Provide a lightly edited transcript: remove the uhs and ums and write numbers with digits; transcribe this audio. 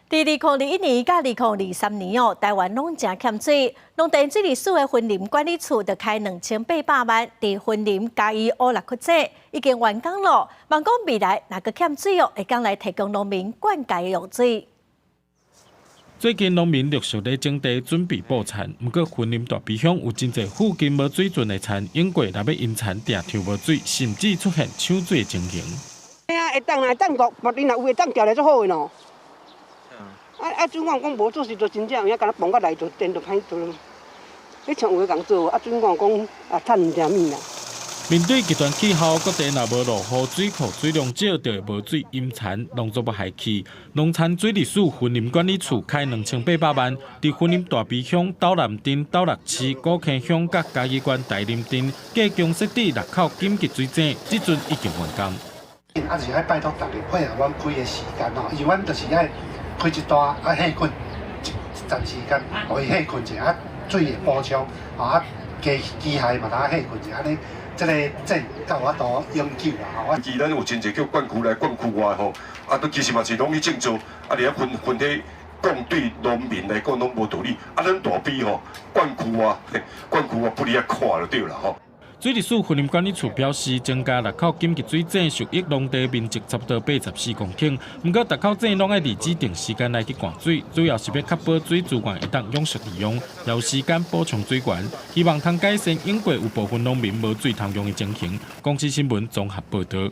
佇2021年佮2023年哦，台灣攏誠欠水，農田水利署的雲林管理處就開2800萬，佇雲林嘉義烏六窟井已經完工咯。望講未來若閣欠水哦，會當來提供農民灌溉的用水。最近農民陸續咧種地準備播田，毋過雲林大埤鄉有真濟附近無水圳的田，湧過若欲淹田，定抽無水，甚至出現搶水的情形。嘿啊，會當啦，會當落，別恁若有會當調來足好的喏。啊啊！主管講無做事就真正有影，敢若磅較來就電就歹做。你像有的共做，啊主管講啊趁毋正物啦。面對極端氣候，各地若無落雨，水庫水量少，就會無水淹田，農作物害去。農田水利署雲林管理處開2800萬，佇雲林大埤鄉斗南鎮、斗六市、古坑鄉佮嘉義縣大林鎮，計共設置六口緊急水井，這陣已經完工。啊，就是愛拜託逐家配合阮開的時間吼，因為阮就是愛開一段啊，歇睏一陣時間，予伊歇睏者啊，水會補充，啊，機機械嘛通歇睏者，按呢，這个井才有法度永久啦吼。其實咱有真濟叫灌區內、灌區外吼，啊，都其實嘛是攏去種稻，啊，佇遐分分體講對農民來講攏無道理。啊，咱大埤吼，灌區外，灌區外不離遐看就對啦吼。水利署雲林管理處表示，增加六口緊急水井，受益農地面積差不多84公頃。毋過，逐口井攏愛佇指定時間內去灌水，主要是欲確保水資源會當永續利用，有時間補充水源，希望通改善永過有部分農民無水通用的情形。公視新聞綜合報導。